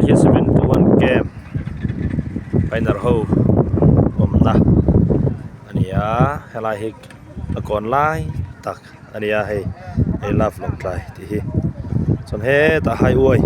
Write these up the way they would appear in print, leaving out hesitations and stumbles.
Helai hi 71 camp pioneer ho awmna a ni a helai hi a kawn lai tak a ni a hei I love Lawngtlai tih hi chuan hetah highway.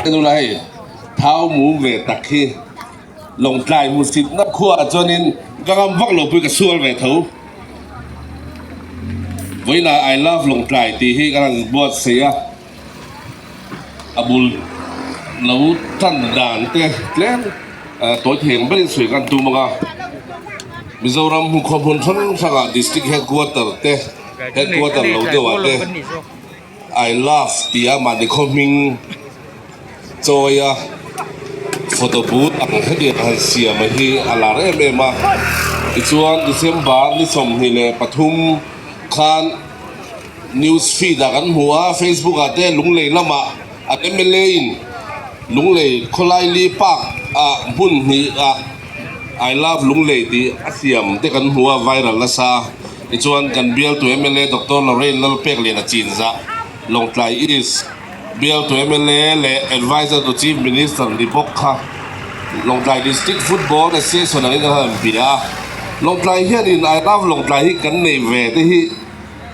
Tunah hei thau mum ve tak hi Lawngtlai hmuhsitna khuaah chuanin ka ngam vak lo pui ka sual ve tho. Vawiinah I love Lawngtlai tih hi ka rawn buatsaih a, a bul lo tan dan te tlem tawi thei ang berin sawi kan tum ang a. Mizoram hmun khawhmun hrang hrangah District Headquarter te Headquarter lo deuhah te I love tih a mahni khaw hming chawi a photo booth ang hetiang han siam a hi a lar em em a tichuan December ni 23 khan news feed ah kan hmu a Facebook ah te Lunglei lamah an mla in Lunglei Khawlaili park ah hmun hnih ah I love Lunglei tih a siam te kan hmu a viral nasa. Tichuan kan bialtu mla Doctor Lorraine Lalpekliana chinzah Lawngtlai East bialtu mla leh Advisor to Chief Minister ni bawk kha Lawngtlai District Football Association angin kan han bia a. Lawngtlai hianin I love Lawngtlai hi kan neih ve te hi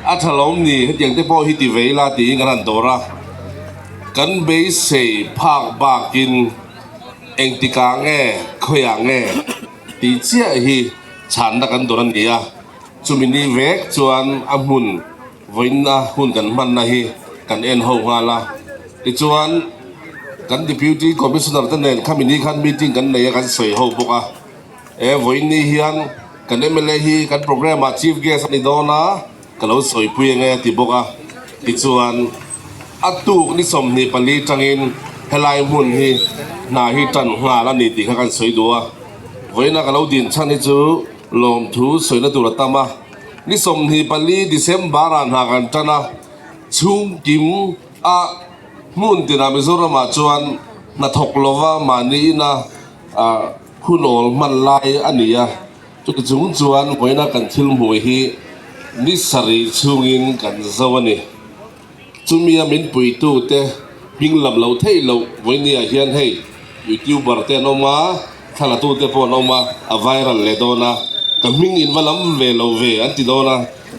a tha lo ni hetiang te pawh hi ti ve ila tiin kan han dawr a. Kan beisei phak bakin engtikah nge khawiah nge tih chiah hi chhanna kan dawn a ni a, chumi ni vek chuan a hmun vawiinna hun kan hmanna hi kan en ho nghal a. Tichuan kan Deputy Commissioner te nen khami ni khan meeting kan nei a kan sawi ho bawk a. He vawiin ni hian kan mla hi kan programme ah Chief Guest a ni dawn a, ka lo sawipui ang e a ti bawk a. Tichuan a tuk ni 24 tangin helai hmun hi hna hi tan nghal a ni tih kha kan sawi duh a. Vawiina ka lo din chhan hi chu lawmthu sawina tur a tam a. Ni 24 December ah hna kan tan a, chhungkim a hmun tinah Mizoram ah chuan hnathawk lova mahni ina Hun awl hman lai a ni a, chuti chung chuan vawiina kan thil hmuh hi ni sarih chhungin kan zo a ni. Chumia min puitute hming lam lo theih loh vawinia hian hei youtuber te an awm a, thlalatute pawh an awm a, a viral leh dawn a, ka hming in va lam ve lo ve an ti dawn a,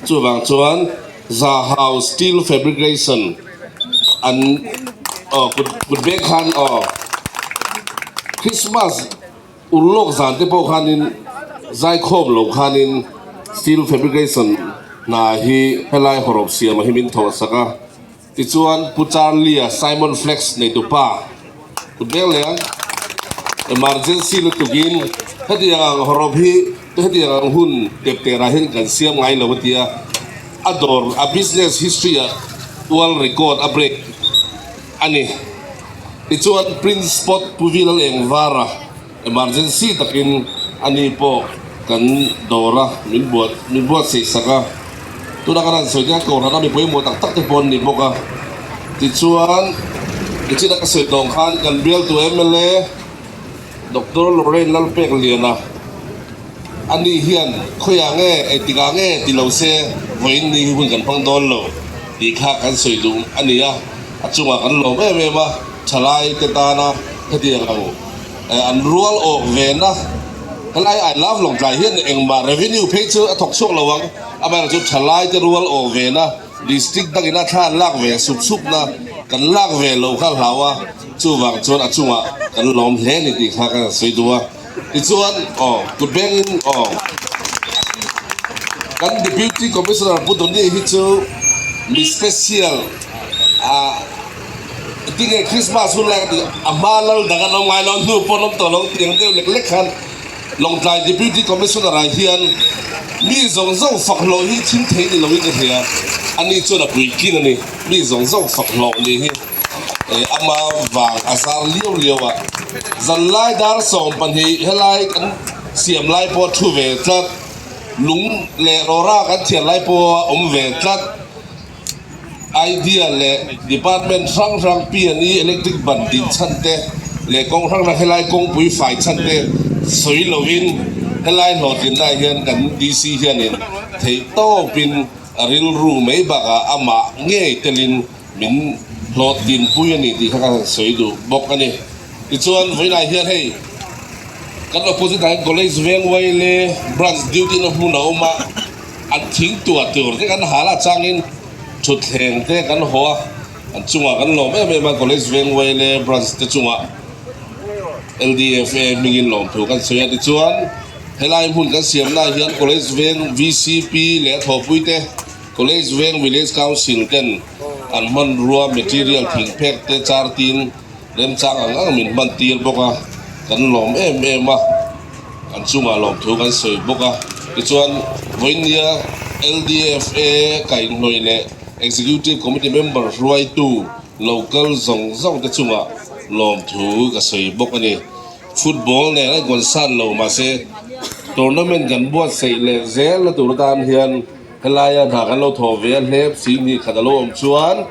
chuvang chuan Zahau Steel Fabrication an aw kut kut beng khan aw Christmas urlawk zan te pawh khanin zaikhawm lo khanin steel fabrication hna hi helai hawrawp siam a hi min thawh sak a tichuan Pu Charlie-a Simon Flex neitupa kut beng leh ang emergency lutukin hetiang ang hawrawp hi hetiang ang hun tep terah hian kan siam ngai lo a ti a. A dawr, a business history ah world record a break a ni. Tichuan Prince Spot Pu Vilal Engvara emergency takin a ni pawh kan dawr a, min buat min buatsaih sak a. Tuna kan han sawi te khan kohhran a mi pawimawh tak tak te pawh an ni bawk a. Tichuan nichina ka sawi tawng khan kan bialtu mla Doctor Lorraine Lalpekliana, Ani hian khawiah nge, engtikah nge ti lo se vawiin ni hi hun kan hmang dawn lo tih kha kan sawi duh a ni a, a chungah kan lawm em em a, thalai te tana hetiang ang an rual awk vena helai I love Lawngtlai hian engmah revenue phei chu a thawk chhuak lo ang, amaherawhchu thalai te rual awk vena district dangin a thla an lak ve sup sup na kan lak ve loh kha hlau a, chuvang chuan a chungah kan lawm hle ni tih kha kan sawi duh a. Tichuan aw kut bengin aw kan Deputy Commissioner Pu Doni hi chu mi special ah tinge Christmas hun lai ka ti a hma lal dang an awm ngai lo hnu pawh an awm tawh lo tiang deuh lek lek khan Lawngtlai Deputy Commissioner ah hian mi zawng zawng fak hlawh hi thil thei ni loin ka hria ani chuan a puitlin a ni mi zawng zawng fak hlawh ni hi. Ama vang a zar liau liau a, zanlai dar 12 helai kan siam lai pawh a thu ve tlat, lung leh rawra kan thian lai pawh a awm ve tlat, idea leh department hrang hrang P&E electric ban din chhan te leh kawng hrang hrang helai kawngpui fai chhan te sawi lovin helai hlawhtlinna ah hian kan DC hianin theih tawpin a rilru mai bakah amah ngei telin Min hlawt dinpui a ni tih kha ka han sawi duh bawk a ni. Tichuan vawiinah hian hei kan opposite ah hian College Veng Waile branch duty na hmun a awm a, an thing tuah tur te kan hal a changin thutthleng te kan haw a, an chungah kan lawm em em a College Veng Waile branch te chungah LDFA hmingin lawmthu kan sawi a. Tichuan helai hmun kan siamnaah hian College Veng VCP leh a thawhpui te College Veng Village Council ten an hmanrua material thing phek te char tin remchang ang ang min hman tir bawk a, kan lawm em em a, an chungah lawmthu kan sawi bawk a. Tichuan vawinia LDFA kaihhnawih leh Executive Committee member hruaitu local zawng zawng te chungah lawmthu ka sawi bawk a ni. Football nen a inkawnsan lo mahse tournament kan buatsaih leh zel na tur atan hian Helaia hna kan lo thawh ve a hlep si ni khat a lo awm chuan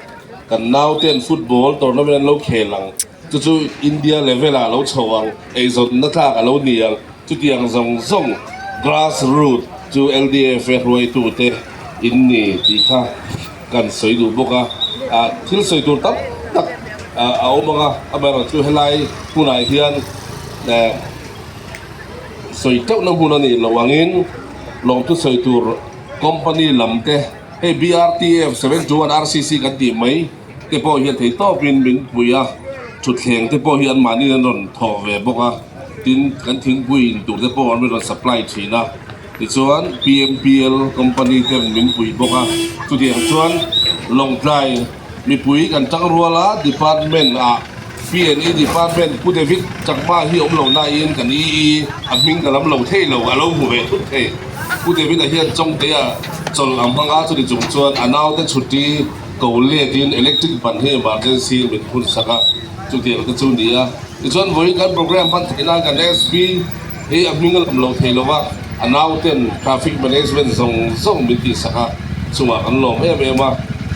kan nauten football tournament an lo khel ang, chu chu India level ah a lo chho ang, eizawnna tlak a lo ni ang, chutiang zawng zawng grass root chu LDF-a hruaitute in ni tih kha kan sawi duh bawk a, ah thil sawi tur tam tak a awm ang a, amaherawhchu helai hmunah hian eh. Sawi teuhna hmun a nih loh angin lawmthu sawi tur company lam te hei BRTF 721 RCC kan tih mai te pawh hian thei tawpin min pui a, thutthleng te pawh hi anmahni an rawn thawh ve bawk a, tin kan thingpui in tur te pawh an rawn supply thin a, tichuan PMPL company ten min pui bawk a, chutiang chuan Lawngtlai mipui kan tang rual a, department ah PNE department Pu David Chakma hi awm lo nain kan EE a hming ka lam lo thei lo, a lo hmu ve thut thei. Pu David-a hian Chawngtea chawlh ang hmang a, chuti chung chuan a naute chhuti ko letin electric ban hi emergency min phun sak a, chutiang te chu ni a. Tichuan vawiin kan program hman theih nan kan SP hi a hming a lam lo thei lo va, a nauten traffic management zawng zawng min tih sak a, chungah kan lawm em em a.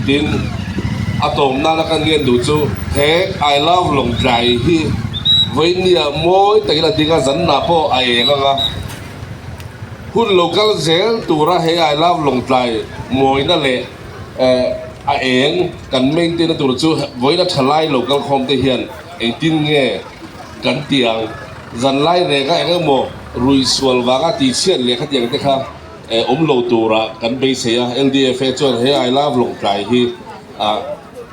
Tin, a tawp nana kan ngen duh chu he I love Lawngtlai hi vawiin nia mawi takin a ding a, zanna pawh a eng ang a. Hun lo kal zel tura he I love Lawngtlai mawina leh a eng kan maintain na tur chu vawiin a tha lai lo kal khawm te hian engtin nge kan ti ang? Zanlai reng a eng emaw rui sual vanga tihchhiat leh khatiang te kha awm lo tura kan beisei a, LDFA chuan he I love Lawngtlai hi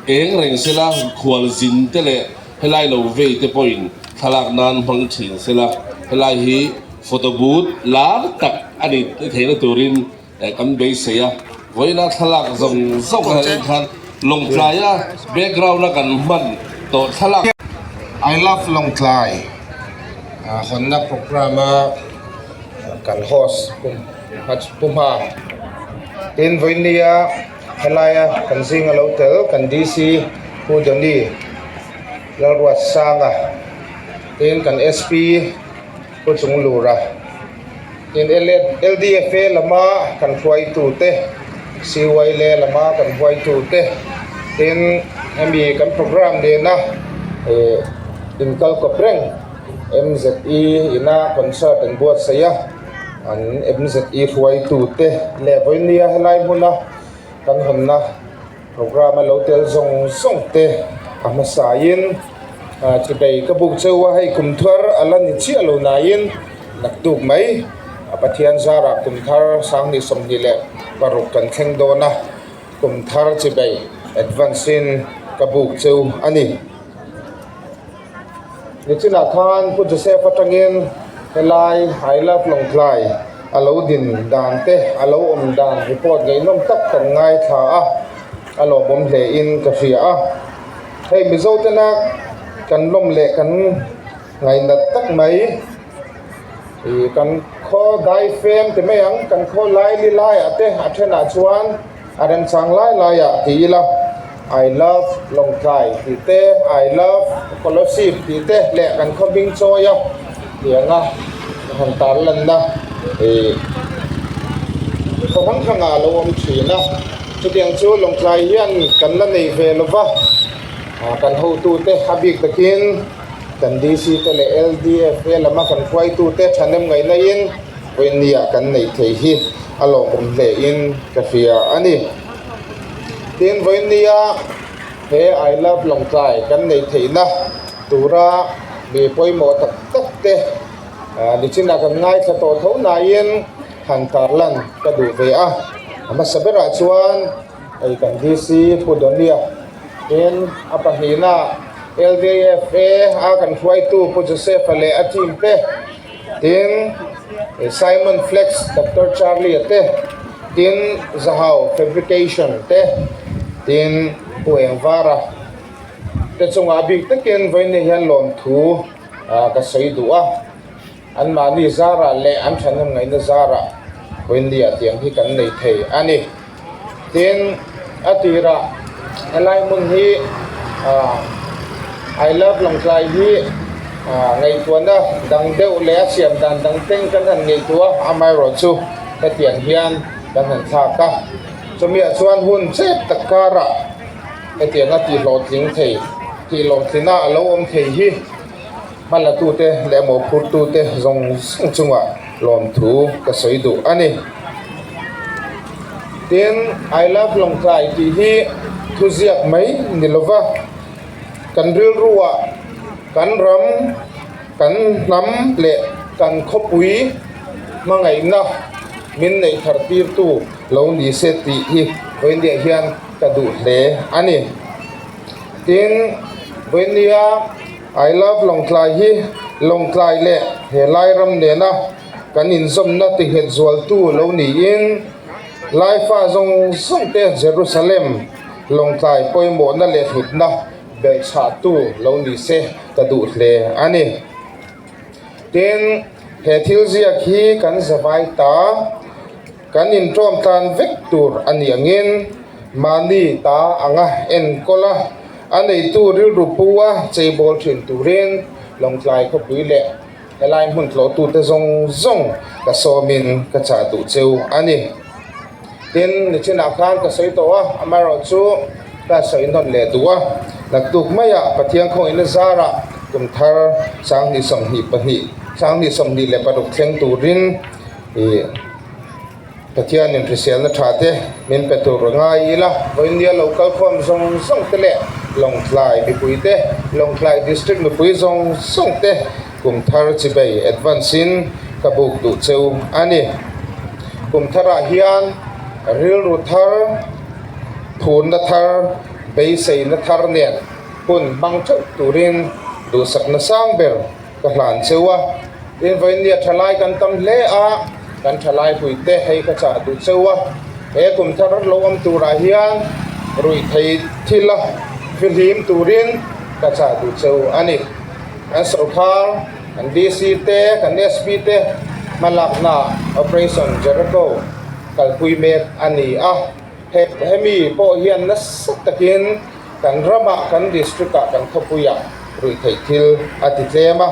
eng reng sela khualzin te leh Helai lo vei te pawhin thlalak nan hmang thin sela, helai hi photo booth lar tak a ni theihna turin kan beisei a. Vawiina thlalak zawng zawng ah hian khan Lawngtlaia background a kan hman tawh thlalak. I love Lawngtlai hawnna programme a kan host Pu Hma tin vawinia Helaia kan zinga lo tel kan DC Pu Donny Lalruatsanga tin kan SP Pu Chunglura tin LDFA lama kan hruaitute CYLA lama kan hruaitute tin hemi kan programme nena eh inkal kawp reng MZE ina concert an buatsaih a. An MZE hruaitute leh vawinia helai hmuna kan hawnna programme a lo tel zawng zawng te a hmasain chibei ka buk cheu a, hei kum thar a la ni chiah lo nain naktuk mai a Pathian zarah kum thar 2026 kan thleng dawn a, kum thar chibei advance in ka buk cheu a ni. Nichinah khan Pu Joseph atangin helai I love Lawngtlai a lo din dan te a lo awm dan report ngaihnawm tak kan ngaithla a, a lawmawm hle in ka hria a. Hei Mizo tena kan lawm leh kan ngaihnat tak mai ih kan khaw daifem ti mai ang kan khaw laili laiah te a thenah chuan A remchang lai laiah ti ila, I love Lawngtlai tih te, I love Kolasib tih te leh kan khaw hming chawi a tianga han tar lanna ih khaw hrang hrangah a lo awm thin a. Chutiang chu Lawngtlai hian kan la nei ve lo va, kan hotute a bik takin kan DC te leh LDFA lama kan hruaitute thahnem ngaihna in, Vawinia kan neih theih hi a lawmawm hle in ka hria a ni. Tin, vawinia he I love Lawngtlai kan neih theihna tura mi pawimawh tak tak te nichinah kan ngaithla tawh tho nain han tarlan ka duh ve a. A hmasa berah chuan hei kan DC Pu Donia tin a pahnihna LDFA a kan hruaitu Pu Joseph-a leh a team te, Tin, Simon Flex, Doctor Charlie-a te, tin Zahau Fabrication te, tin Pu Engvara te chungah bik takin vawiin hian lawmthu ka sawi duh a. Anmahni zarah leh an thahnem ngaihna zarah vawiin nia tiang hi kan nei thei a ni. Tin, a tirah helai hmun hi I love Lawngtlai hi ngaihtuahna dang deuh leh a siam dan dang teng kan han ngaihtuah a, amaherawhchu hetiang hian kan han thlak a. Chumiah chuan hun chep tak karah hetianga tihhlawhtling thei, tihhlawhtlina a lo awm thei hi hmalatute leh mawhphurtute zawng zawng chungah lawmthu ka sawi duh a ni. Tin, I love Lawngtlai tih hi thuziak mai ni lova, kan rilruah kan ram, kan hnam leh kan khawpui hmangaihna min neih thar tirtu lo ni se tih hi vawiindiah hian ka duh hle a ni. Tin, vawinia I love Lawngtlai hi Lawngtlai leh he Lairam nena kan inzawmna tinghet zualtu lo niin Laifa zawng zawng te Jerusalem Lawngtlai pawimawhna leh hlutna belhchhahtu lo ni se ka duh hle a ni. Tin, he thil ziak hi kan zavai ta. Kan inṭawm tlan vek tur a nih angin mahni ta anga enkawl a, a neitu rilru pu a cheibawl ṭhin turin Lawngtlai khawpui leh helai hmun tlawhtute zawng zawng ka sawmin ka chah duh cheu a ni. Tin, nichinah khan ka sawi tawh a, amaherawhchu ka sawi nawn leh duh a, naktuk maiah Pathian khawngihna zarah kum thar 2022, 2026 thleng turin Ih Pathianin hriselna tha te min pe tur ngai ila, vawinia lo kal khawm zawng zawng te leh Lawngtlai mipui te, Lawngtlai District mipui zawng zawng te kum thar chibei advance in ka buk duh cheu a ni. Kum tharah hian rilru thar, phurna thar, beiseina thar nen hun hmang theuh turin duhsakna sang ber Ka hlan cheu a, tin vawinia thalai kan tam hle a, kan thalai puite hei ka chah duh cheu a, he kum thar lo awm turah hian ruih thei thil a fihlim turin ka chah duh cheu a ni. Kan sorkar, kan DC te, kan SP te hmalakna Operation Jericho kalpui mek a ni a, hemi pawh hian nasa takin Kan ramah, kan district-ah, kan khawpuiah ruihtheih thil a ti tlem a.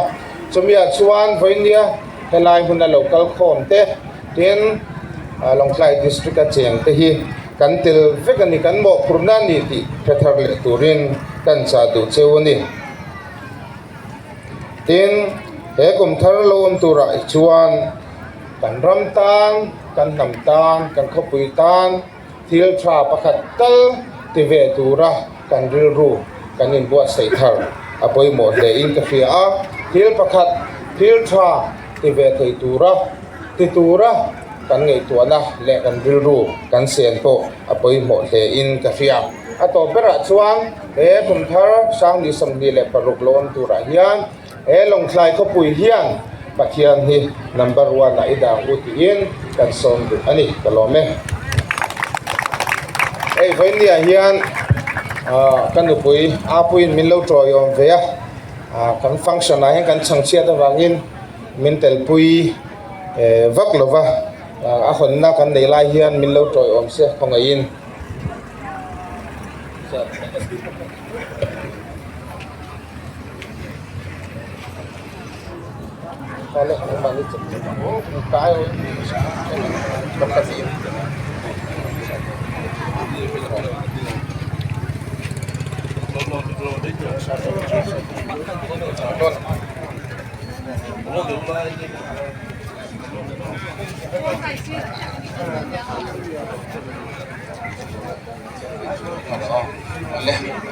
Chumiah chuan vawinia helai hmuna lo kal khawm te, tin Lawngtlai district-a cheng te hi kan tel vek a ni, kan mawhphurhna a ni tih hre thar leh turin kan chah duh cheu a ni. Tin, he kum thar lo awm turah hi chuan kan ram tan, kan hnam tan, kan khawpui tan, Thil tha pakhat tal ti ve tura kan rilru kan inbuatsaih thar a pawimawh hle in ka hria a, thil pakhat thil tha ti ve thei tura ti tura kan ngaihtuahna leh kan rilru kan sen pawh a pawimawh hle in ka hria. A tawp berah chuan he kum thar 2026 lo awm turah hian he Lawngtlai khawpui hian Pathian hi number one ah i dah u tiin kan sawm duh a ni, ka lawm e. Hei vawinia hian ka nupui Apuiin min lo tawiawm ve a, kan function ah hian kan chhangchhiat avangin min telpui vak lo va, a hawnna kan nei lai hian min lo tawiawm se khawngaihin.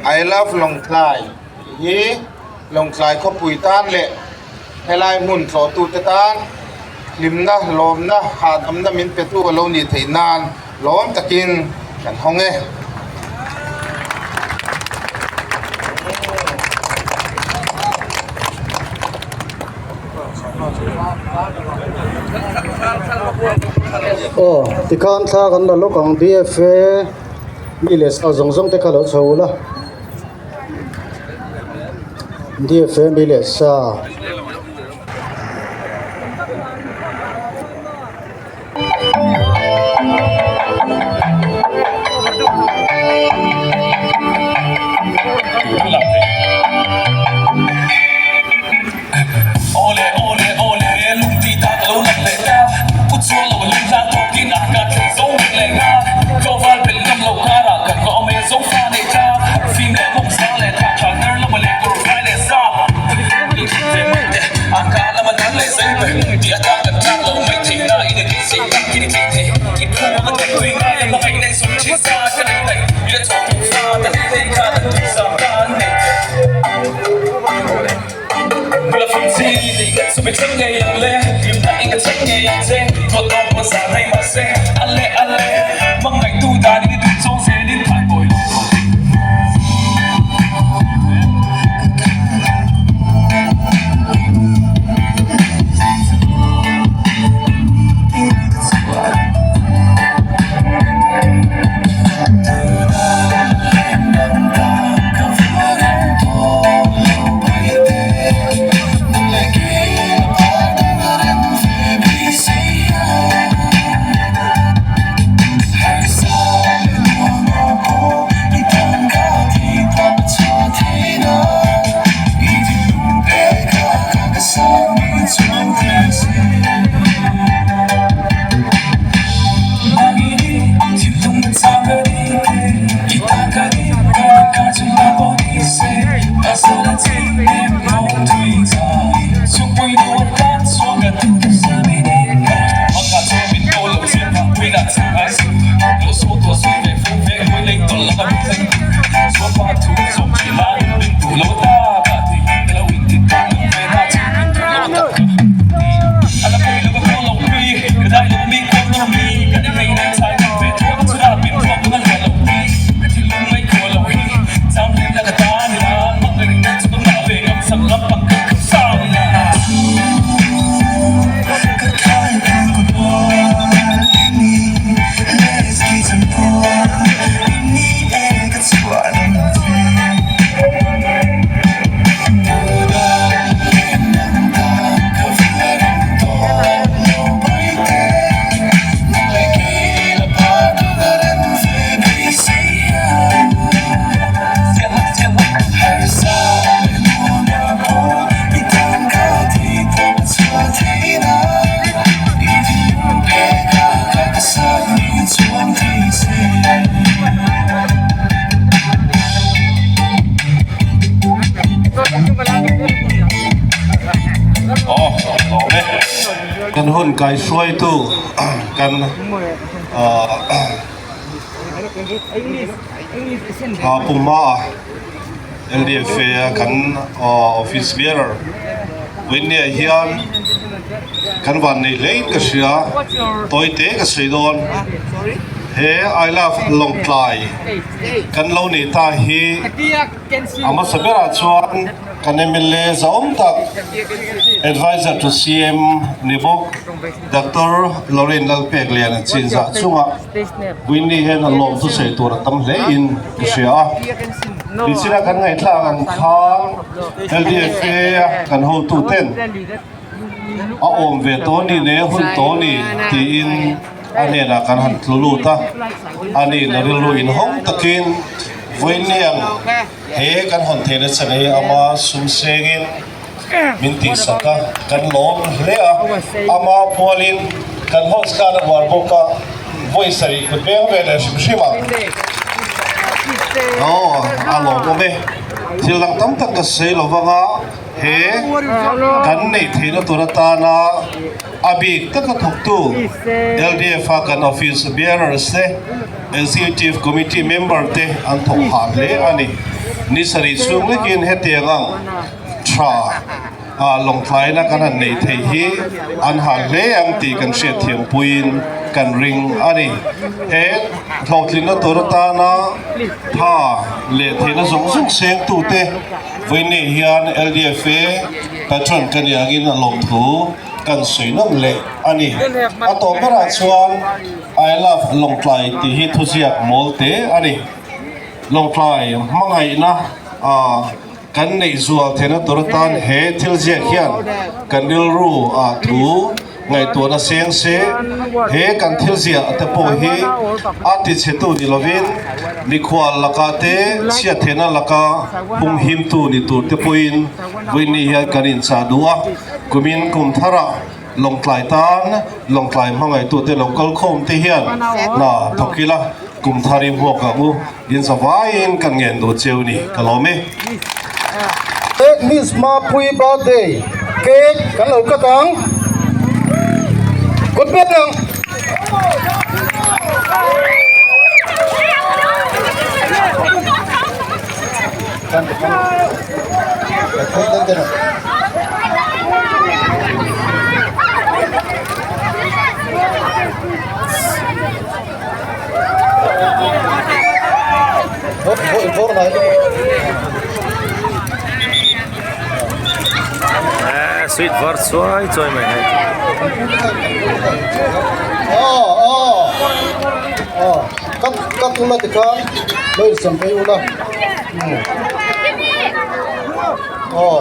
I love Lawngtlai hi Lawngtlai khawpui tan leh helai hmun tlawhtute tan hlimna, lawmna, hahdamna min petu a lo nih theih nan lawm takin kan hawng e. Aw tikhan thla kan la lawk ang BFA mi leh sa zawng zawng te kha lo chho la. DFA mi leh sa. hun kaihruaitu kan Puma LDFA a kan office bearer Whitney-a hian kan van nei hlein ka hria tawi te ka sawi dawn he I love Lawngtlai kan lo nei ta hi a hmasa berah chuan kan mla zahawm tak adviser to CM ni bawk Doctor Lorraine Lalpekliana chinzah chungah Winnie hian a lawm thusawi tur a tam hle in ka hria a. Tichina kan ngaihthlak ang khan LDFA a kan hotu ten a awm ve tawh ni leh hun tawh ni tiin a hnenah kan han tlu lut a. Ani na rilru inhawng takin Winnie ang he kan hawn theihna chhan hi ama sum sengin min tihsak a, kan lawm hle a, ama pualin kan host khan a uar bawk a, vawi sarih kut veng ve leh hrim hrim a, aw a lawmawm e, thil dang tam tak ka sawi lo vang a, he kan neih theihna tur atana a bik taka thawktu LDF a kan office bearers te, Executive Committee member te an thawk phah hle a ni. Ni sarih chhung lekin hetiang ang tha ah lawngtlaina kan han neih theih hi an ha hle ang tih kan hriatthiam puiin kan ring a ni. He hlawhtlinna tur atana tha leh theihna zawng zawng sengtute vawiinei hian LDFA patron ka nih angin a lawmthu kan sawi nawm leh a ni. A tawp berah chuan I love Lawngtlai tih hi thuziak mawl te a ni. Lawngtlai hmangaihna kan neih zual theihna tur atan he thil ziak hian kan rilru ah thu ngaihtuahna seng se, he kan thil ziah te pawh hi a tichhetu ni lovin mikhual lakah te chhiat theihna laka humhimtu ni tur te pawhin vawiin hian kan inchah duh a, kumin kum tharah Lawngtlai tan Lawngtlai hmangaihtute lo kal khawm te hian hna thawk ila kum thar i hmuak ang u in zavaiin kan ngen duh cheu ni ka lawm e. Miss Mapui birthday cake kan lo cut ang. Kut pek ang. Sweet var chuai chuai mai hei. Cut ula tikhan lo insem phei ula. Aw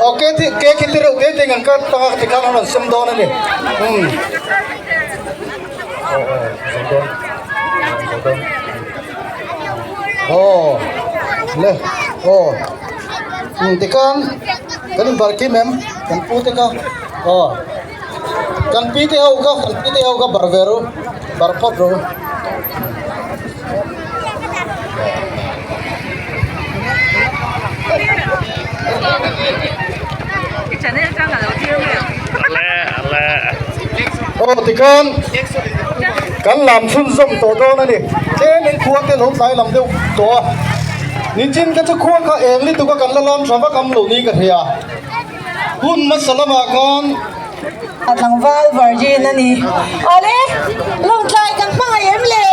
aw ke thi ke khi ti reuh te te ngan ka tanga ti khan an rawn sem dawn a ni umm aw aw zo dawn zo dawn aw le aw umm tikhan kan in bar kim em kan pu te kha aw kan pi te ho kha kan pi te ho kha bar ve ru bar phawt ru. Aw tikhan kan lam chhunzawm tawh dawn a ni tlemin khua te lo tlai lam deuh tawh a nichin ka chu khua kha eng lutuk a kan la lam tha vak am lo ni ka hria hun hmasa lamah khan. A tlangval virgin a ni. Awle, Lawngtlai kan hmangaih em le?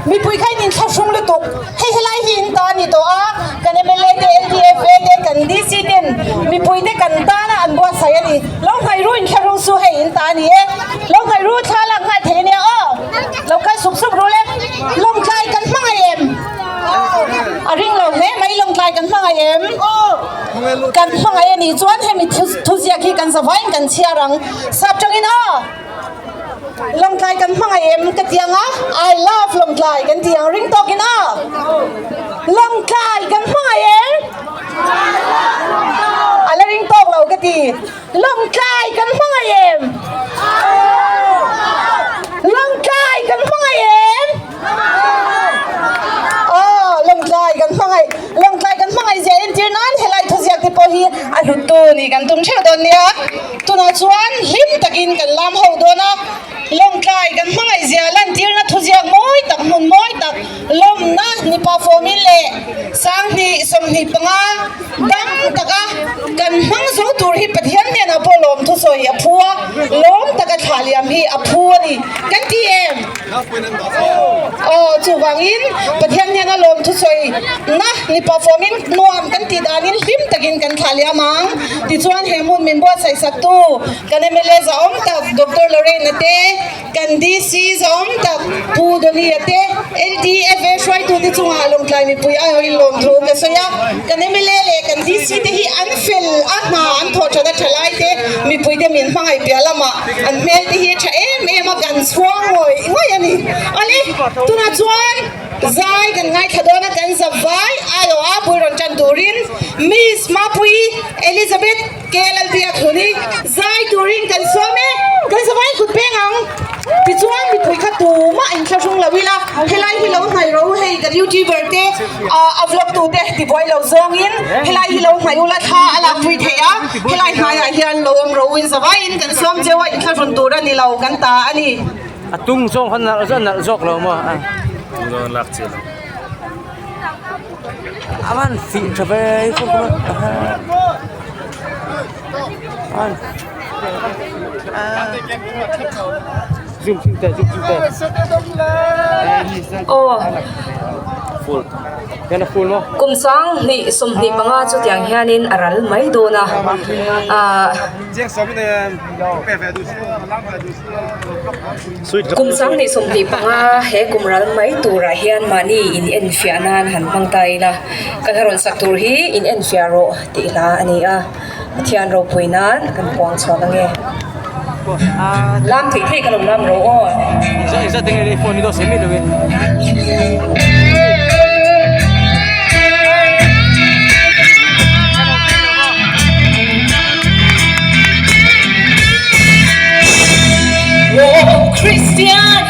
Mipui kha in inthlahrung lutuk. Hei helai hi in ta a ni tawh a, kan mla te, LDFA te, kan DC ten mipui te kan tana an buatsaih a ni. Lo hnaih ru inthlahrung su hei in ta a ni e. Lo hnaih ru thla lak nghal thei a nia aw. Lo kal sup sup ru le. Lawngtlai kan hmangaih em? A ring lo hle mai Lawngtlai kan hmangaih em? Kan hmangaih a nih chuan hemi thuziak hi kan zavaiin kan chhiar ang. Sap tangin aw! Lawngtlai kan hmangaih em ka ti ang a, I love Lawngtlai kan ti ang ring tawkin aw! Lawngtlai kan hmangaih em? A la ring tawk lo ka ti. Lawngtlai kan hmangaih em? Lawngtlai kan hmangaih em? Aw, Lawngtlai kan hmangaih, Lawngtlai kan hmangaih zia entir nan helai thu. thuziak te pawh hi a hluttu nih kan tum theuh dawn nia. Tunah chuan hlim takin kan lam ho dawn a, Lawngtlai kan hmangaihzia lantirna thuziak mawi tak hmun mawi tak lawmna ni pahfawmin leh 2025 dam taka kan hmang zo tur hi Pathian hnenah pawh lawm thusawi a phu a, lawm taka thlah liam hi a phu a ni kan ti em? Aw, chuvangin Pathian hnena lawm thusawi na ni pahfawmin nuam kan tih danin hlim takin kan thlah liam ang. Tichuan he hmun min buatsaih saktu kan mla zahawm tak Doctor Lorraine-a te, kan DC zahawm tak Pu Donny-a te, LDFA hruaitute chungah Lawngtlai mipui aiawhin lawmthu ka sawi a. Kan mla leh kan DC te hi an fel a, hna an thawh that a tha lai te mipuite min hmangaih piah lamah an hmel te hi tha em em a, kan chhuang ngawih ngawih a ni. Awle, tunah chuan zai kan ngaithla dawn a, kan zavai aiawh a bul rawn tan turin Miss Mapuii Elizabeth KLLB a thlun i zai turin kan sawm e, kan zavai kut peng ang. Tichuan mipui kha tumah inthlahrung lo ila, helai hi lo hnaih rawh u hei kan youtuber te a vlog tu te tibuai lo zawngin helai hi lo hnaih ula thla a lakpui theih a, helai hnaiah hian lo awm rawh u in zavaiin kan sawm cheu a inthlahrun tur a ni lo kan ta a ni. A tung zawng kha nalh zawk nalh zawk lo maw a. Tung zawng lak chiah lo. A van fih tha ve Kum 2025 chu tiang hianin a ral mai dawn a ahh Kum 2025 he kum ral mai turah hian mahni in enfiah nan han hmang ta ila ka hla rawn sak tur hi in enfiah rawh tih hla a ni a. Pathian ropui nan kan puang chhuak ange. Lam theih theih ka lo lam ro aw. Oh Christian,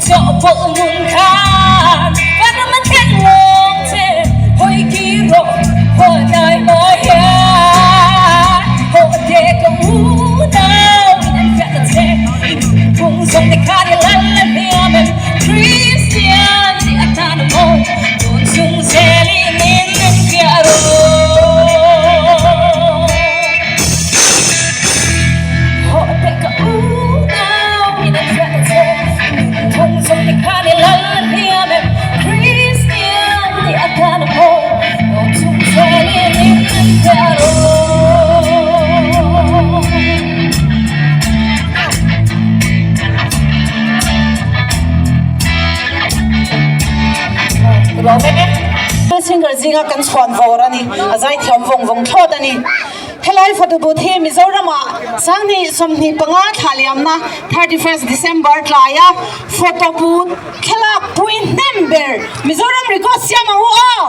Chawhpawlh nun khan vanram a thlen lawng che, hawi kir rawh haw tlai hma hian. Haw te ka unau in an fiah ta che, i nunphung zawng te khan i lal a hliam em? Kristian tih atan a mawi, tun chung zel i min en fiah rawh. Haw te ka unau in an fiah ta che, nunphung zawng te khan i lal a hliam em? Kristian tih atan a mawi, tun chung zel i min en fiah rawh. Singer zinga kan chhuan vawr a ni, a zaithiam vawng vawng thlawt a ni. Helai photo booth hi Mizorama Sanghnih 25 thla liamna 31st December tlaia photo booth thlalak pui hnem ber Mizoram record siam ang u aw!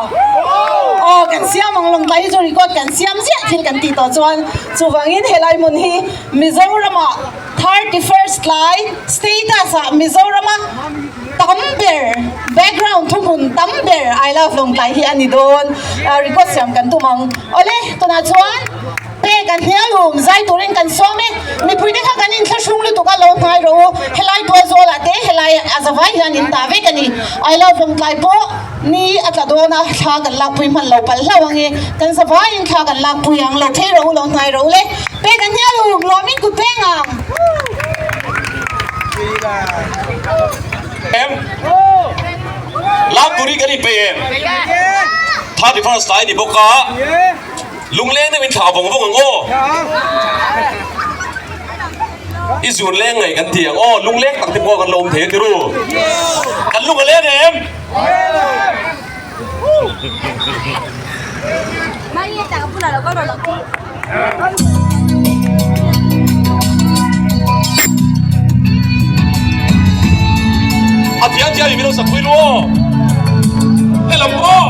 Aw kan siam ang Lawngtlai hi chu record kan siam ziah thil kan tih tawh chuan chuvangin helai hmun hi Mizorama 31st tlai status ah Mizorama tam ber background thuhmun tam ber I love Lawngtlai hi a ni dawn record siam kan tum ang. Awle tunah chuan pek an hnial um zai turin kan sawm e mipui te kha kan inthlahrung lutuk a lo hnai rawh u helai tual zawl ah te helai a zavai hian in tah vek a ni I love Lawngtlai pawh ni a tla dawn a thla kan lakpui hman lo palh hlauh ang e kan zavai in thla kan lakpui ang lo phei rawh u lo hnai rawh u le pek an hnial um lawmin kut peng ang. Em? Lak turi kan inpeih em? 31st lai ni bawk a, lungleng deuh in thlah vawng vawng ang aw. I zun leng ngaih kan ti ang aw, lungleng tak te pawh kan lo awm thei a ti ru. Kan lung a leng em? A thiam thiam in min lo sak pui lu aw. Helam aw.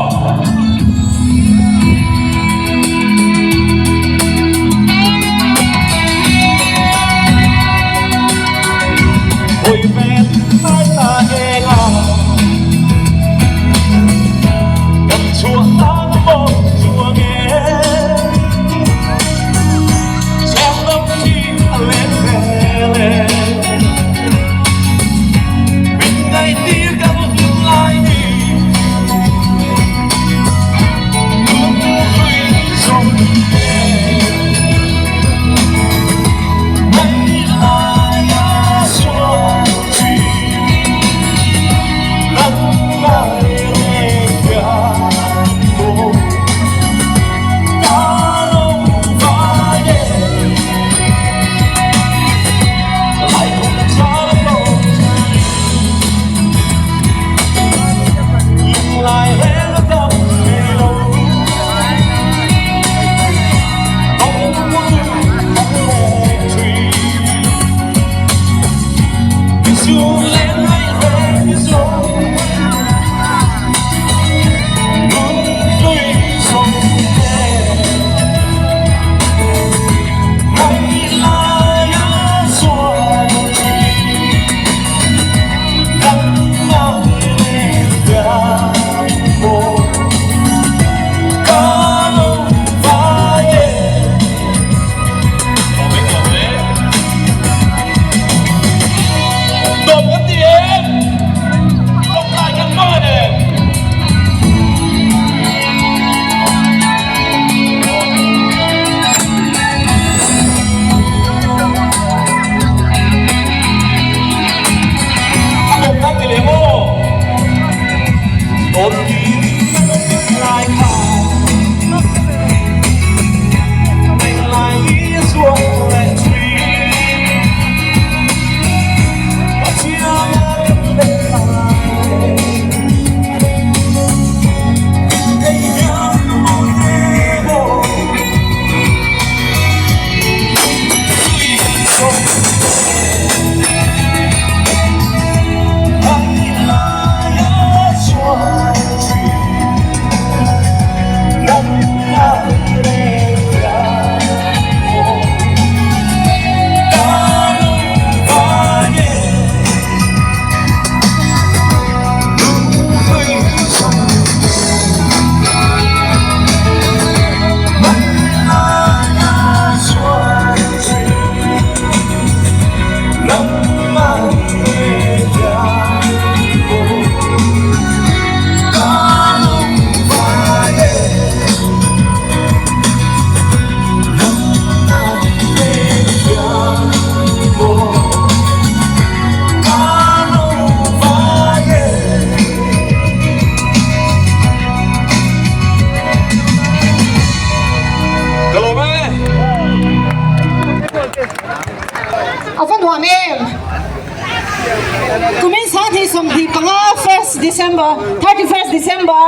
December, 31st December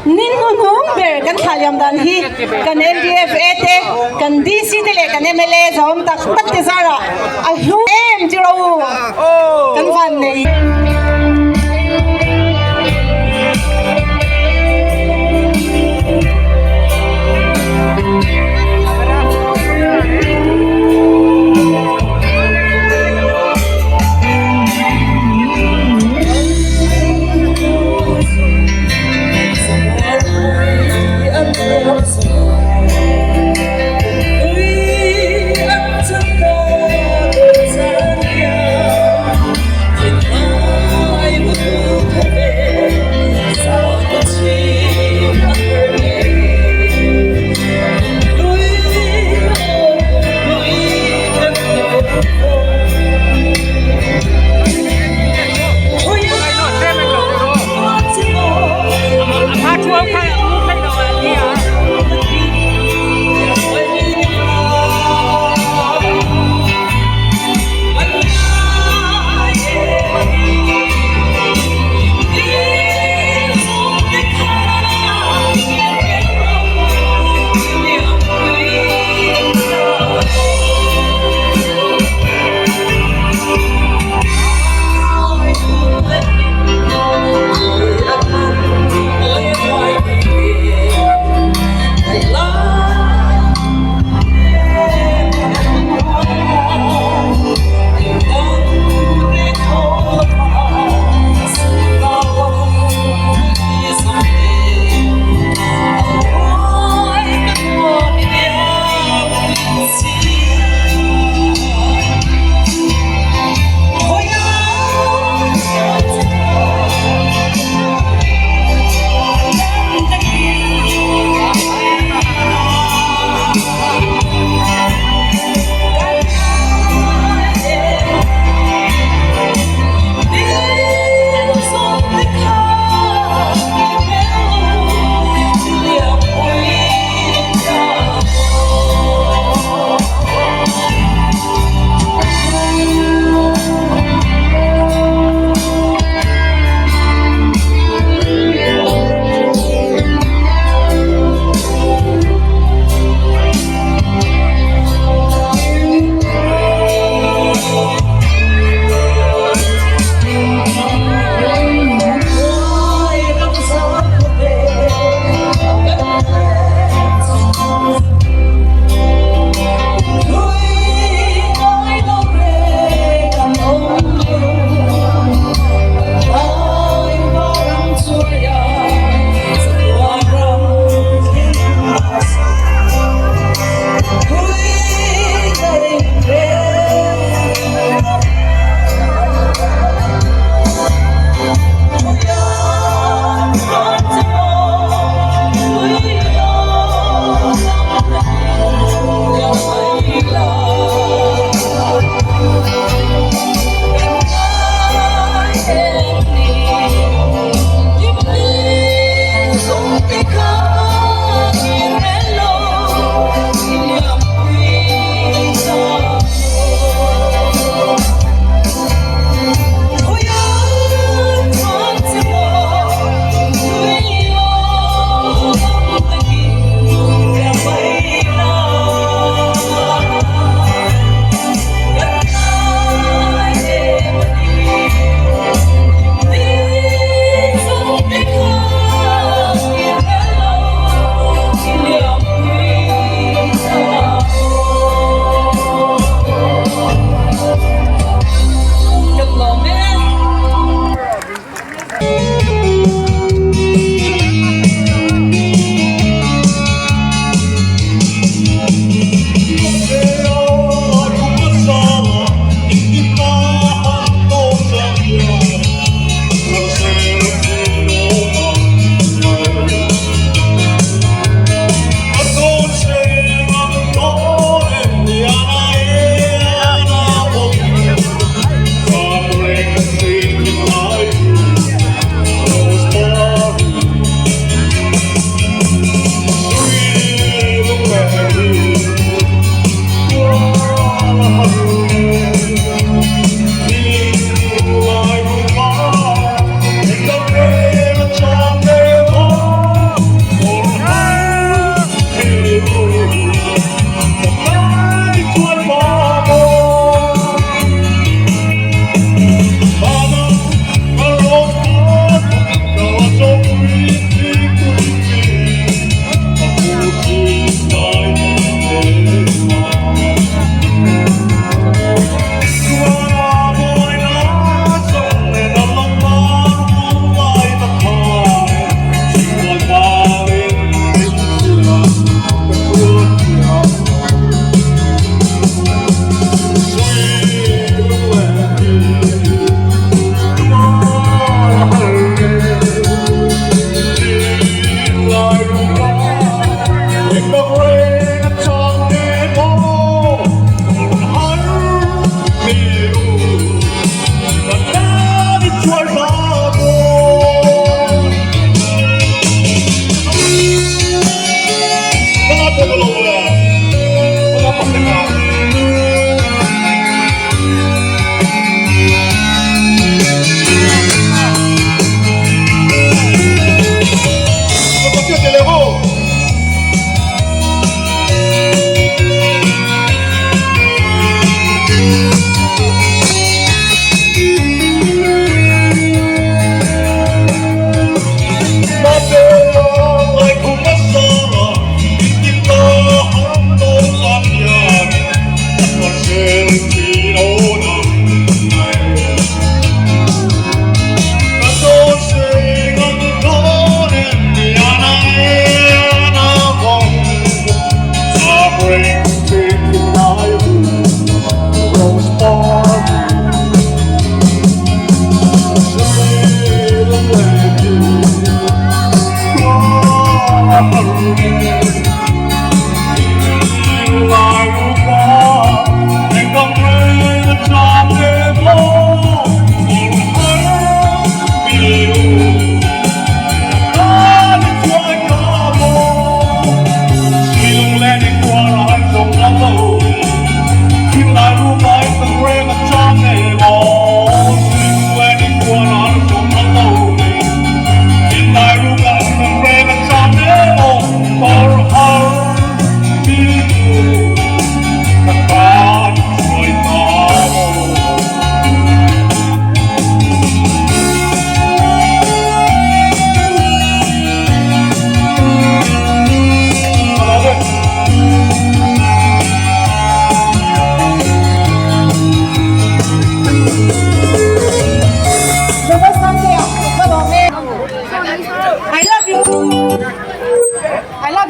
ni hnuhnung ber kan thlah liam dan hi kan LDFA te, kan DC te leh kan mla zawm tak tak te zarah a hlu em ti ro u kan van nei.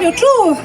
Love you too.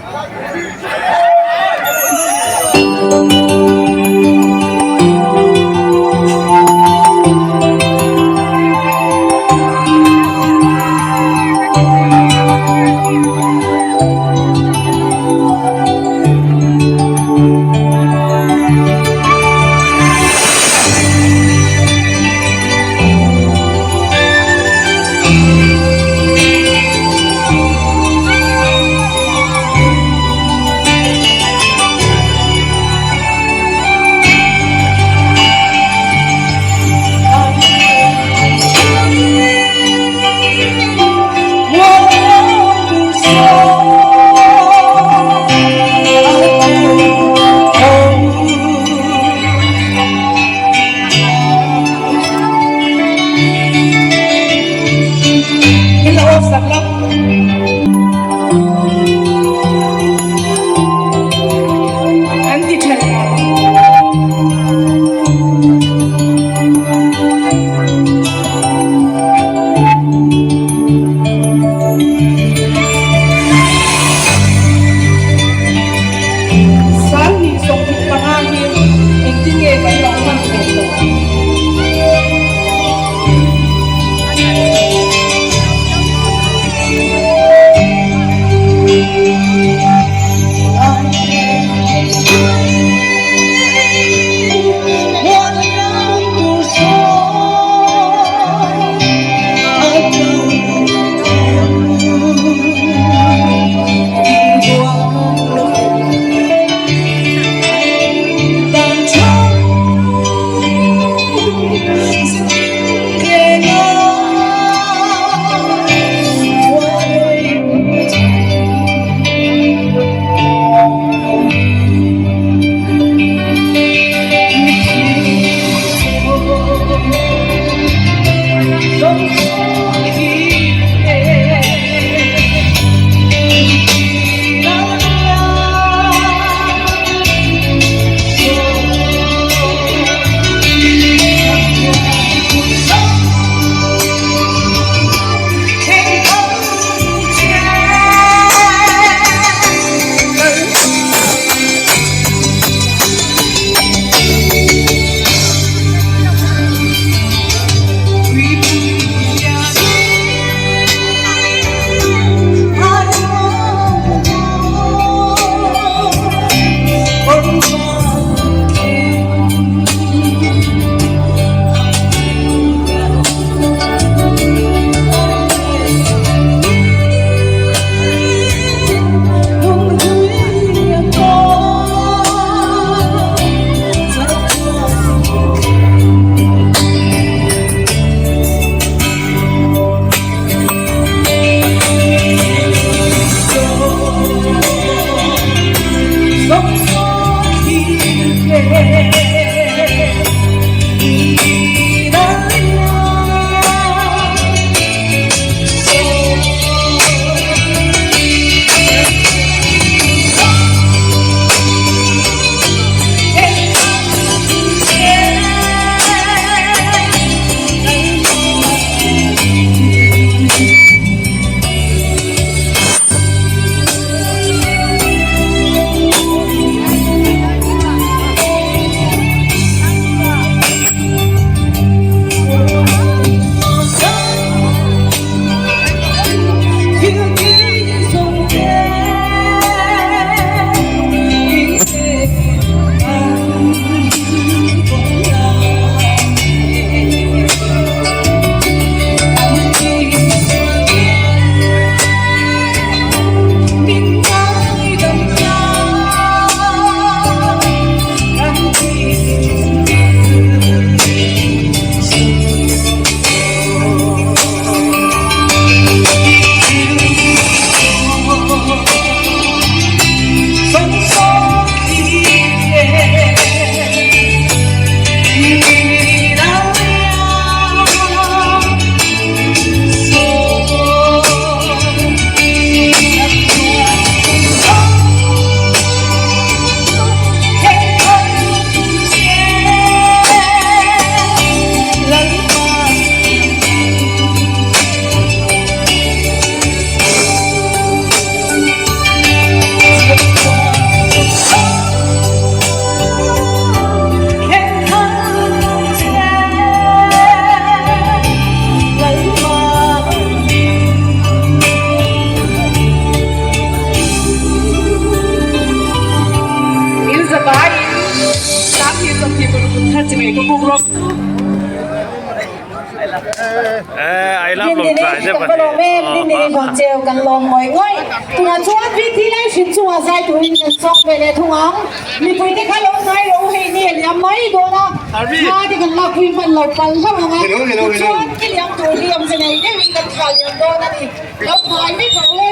Eh, I love Dindini Lawngtlai te kan va lawm em, Dindini Hlawnceu kan lawm ngawih ngawih. Tunah chuan VT lai hrim chungah zai turin kan sawm ve leh thung ang. Mipui te kha lo ngai rawh u hei ni a liam mai dawn a, thla te kan lakpui hman lo pal hlauh ang a, tichuan i liam tur hi awmze nei deuhin kan thlah liam dawn a ni. Lo ngai vek rawh u le.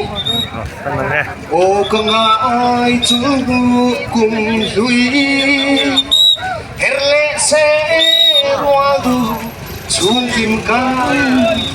Aw ka ngai chu kum hlui her leh se rual duh chhungkim kan.